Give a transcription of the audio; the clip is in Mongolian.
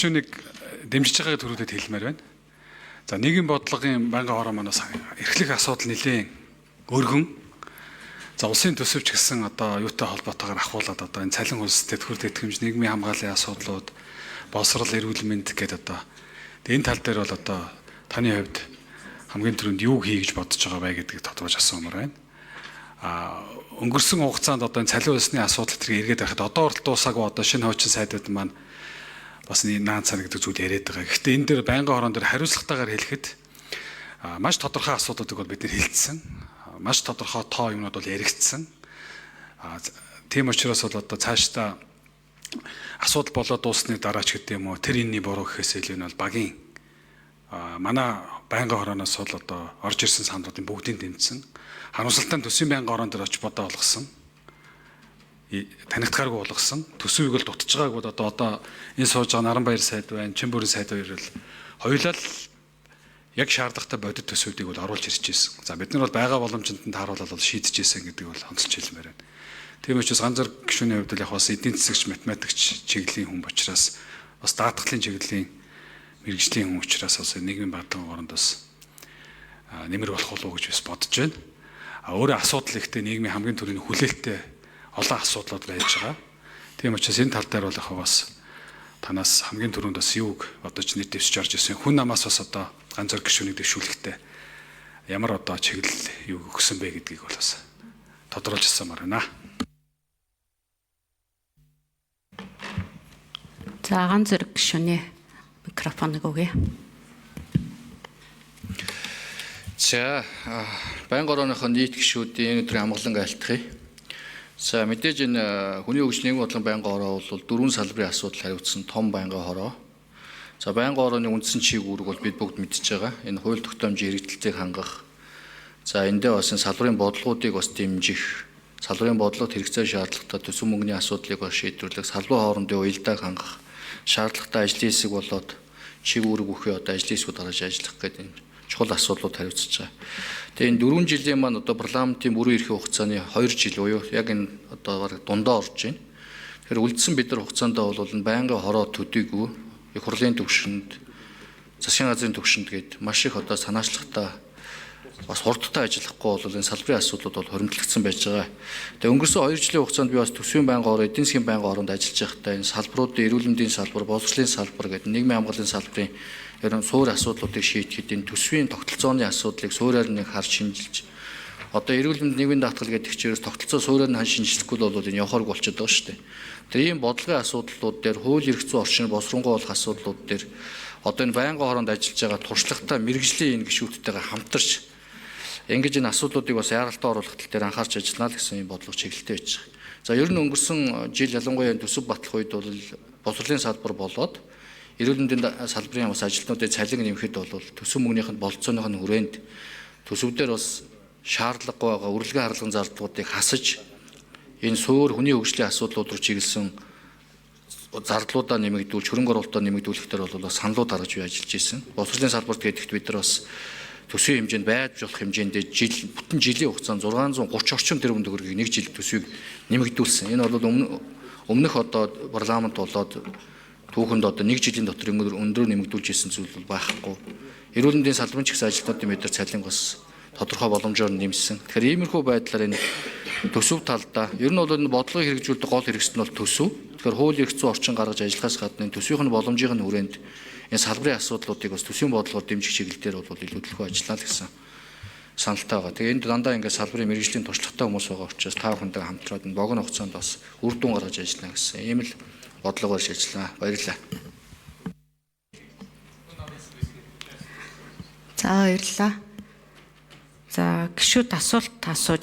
Гишүүнийг дэмжиж байгааг түрүүдэд хэлмээр байна. За, нийгмийн бодлогын байнгын хороо манаас эрхлэх асуудал нэлээн өргөн. За, улсын төсөвч гэсэн одоо юутай холбоотойгоор ахуулаад одоо энэ цалин хөлс, тэтгэвэр тэтгэмж, нийгмийн хамгааллын асуудлууд, боловсрол, эрүүл мэнд гэдэг одоо энэ тал дээр бол одоо таны хувьд хамгийн түрүүнд юу хий гэж бодож байгаа вэ гэдгийг тодорхойлж асуумаар байна. А өнгөрсөн хугацаанд одоо энэ цалин хөлсний асуудал тэрийг эргээд байхад одоо хүртэл дуусаагүй, одоо шинэ хуучин сайдууд маань бас наан цана гэдэг зүйл яриад байгаа. Гэхдээ энэ дээр байнгын хорон дээр хариуцлагатайгаар хэлэхэд маш тодорхой асуудлуудыг бол бид нэр хэлсэн. Маш тодорхой тоо юмнууд бол яригдсан. Тийм учраас бол одоо цаашдаа асуудал болоод дуусны дараа ч гэдэг юм уу, тэр энэний буруу гэхээс илүү нь бол багийн манай байнгын хорооноос бол одоо орж ирсэн саналуудын бүгдийг дэмжсэн. Харамсалтай нь төсвийн байнгын хорон дээр очиж бодоо болгосон. Танигдахааргүй болгосон. Төсвийг бол дутж байгааг бол одоо энэ сууж байгаа Наранбаяр сайд байна, Чимбүрийн сайд хоёр л хоёулаа л яг шаардлагатай бодит төсвүүдийг бол оруулж ирж байсан. За, бид нар бол байгаа боломжинд нь тааруулаад бол шийдэж ирсэн гэдэг бол онцолж хэлмээр байна. Тийм учраас ганц зэрэг гишүүний хувьд л яг бас эдийн засагч, математикч чиглэлийн хүн учраас, бас даатгалын чиглэлийн мэргэжлийн хүн учраас бас нийгмийн бодлогын оронд бас нэмэр болох болов уу гэж бас бодож байна. А өөрөө асуудал ихтэй, нийгмийн хамгийн түрүүний хүлээлттэй олон асуудлууд байж байгаа. Тийм учраас энэ тал дээр бол яг бас танаас хамгийн түрүүнд бас юуг бодож нэр дэвсэж орж ирсэн, хүн намаас бас одоо ганц зэрэг гишүүнийг дэвшүүлэхдээ ямар одоо чиглэл юу өгсөн бэ гэдгийг бол бас тодруулж асуумаар байна. За, ганц зэрэг гишүүний микрофоныг өгье. За, байнгын орооныхоо нийт гишүүдийн энэ өдрийн амгалан айлтгая. За, мэдээж энэ хүний хөгжлийн бодлогын байнгын хороо бол дөрвөн салбарын асуудал хариуцсан том байнгын хороо. За, байнгын хорооны үндсэн чиг үүрэг бол бид бүгд мэдж байгаа. Энэ хууль тогтоомжийн хэрэгдэлцээг хангах. За, эндээ бас энэ салбарын бодлогоодыг бас дэмжих, салбарын бодлогод хэрэгцээ шаардлагатай төсөв мөнгөний асуудлыг бас шийдвэрлэх, салбар хоорондын уялдааг хангах, шаардлагатай ажлын хэсэг болоод чиг үүрэг бүхий одоо ажлын хэсгүүд гаргаж ажиллах гэдэг энэ чухал асуудлууд хариуцж байгаа. Тэгээ энэ 4 жилийн маань одоо парламентын бүрэн эрхийн хугацааны 2 жил буюу яг энэ одоо бараг дундаа орж байна. Тэгэхээр үлдсэн бид нар хугацаанд бол энэ байнгын хороо төдийгүй их хурлын төвшөнд, засгийн газрын төвшөнд гээд маш их одоо санаачлагтай, бас хурдтай ажиллахгүй бол энэ салбарын асуудлууд бол хуримтлагдсан байж байгаа. Тэгээ өнгөрсөн 2 жилийн хугацаанд би бас төсвийн байнгын хороо, эдийн засгийн байнгын хороонд ажиллаж байхдаа энэ салбаруудын, эрүүл мэндийн салбар, боловсролын салбар гэдэг нийгмийн хамгааллын салбарын ер нь суур асуудлуудыг шийдэхэд энэ төсвийн тогтолцооны асуудлыг суурьаар нэг харж шинжилж, одоо эрүүл мэнд, нийгмийн даатгал гэдэг чинь тогтолцоо суурьаар нь хан шинжлэхгүй бол энэ явахааргүй болчиход байгаа шүү дээ. Тэр ийм бодлогын асуудлууд дээр, хууль эрх зүйн орчин боловсронгуй болох асуудлууд дээр одоо энэ байнгын хороонд ажиллаж байгаа туршлагатай мэргэжлийн энэ гишүүдтэйгээ хамтарч ингэж энэ асуудлуудыг бас яаралтай оруулах тал дээр анхаарч ажиллана л гэсэн юм бодлого чиглэлтэй байж байгаа. За, ер нь өнгөрсөн жил ялангуяа төсөв батлах үед бол боловсролын салбар болоод эрүүл мэндийн салбарын бас ажилтнуудын цалин нэмэхэд бол төсөв мөнгөнийх нь бололцооных нь хүрээнд төсөв дээр бас шаардлагагүй байгаа үрэлгээ харлагын зардлуудыг хасаж, энэ суур хүний хөгжлийн асуудлууд руу чиглэсэн зардлуудаа нэмэгдүүлж, хөрөнгө оруулалтаа нэмэгдүүлэх дээр бол бас саналууд гаргаж би ажиллаж ирсэн. Боловсролын салбарт гэдэгт бид нар бас төсвийн хэмжээнд байж болох хэмжээнд жил бүтэн жилийн хугацаанд 630 орчим тэрбум төгрөгийг нэг жил төсвийг нэмэгдүүлсэн. Энэ бол өмнөх одоо парламент болоод түүхэнд одоо нэг жилийн дотор өндөр нэмэгдүүлж ирсэн зүйл бол байхгүй. Эрүүл мэндийн салбарын ч гэсэн ажилтнуудын бид нар цалинг бас тодорхой боломжоор нэмсэн. Тэгэхээр иймэрхүү байдлаар энэ төсөв талдаа ер нь бол энэ бодлогыг хэрэгжүүлдэг гол хэрэгсэл нь бол төсөв. Тэгэхээр хууль эрх зүйн орчин гаргаж ажиллахаас гадна энэ төсвийнх нь боломжийн хүрээнд энэ салбарын асуудлуудыг бас төсвийн бодлогоор дэмжих чиглэл дээр бол илүү төлхөө ажиллана л гэсэн саналтай байгаа. Тэгээ энд дандаа ингээд салбарын мэргэжлийн туршлагатай хүмүүс байгаа учраас та бүхэнтэй хамтраад энэ богино хугацаанд бас үр дүн гаргаж ажиллана гэсэн ийм л бодлогоор ажиллана. Баярлалаа. За, баярлалаа. За, гишүүд асуулт асууж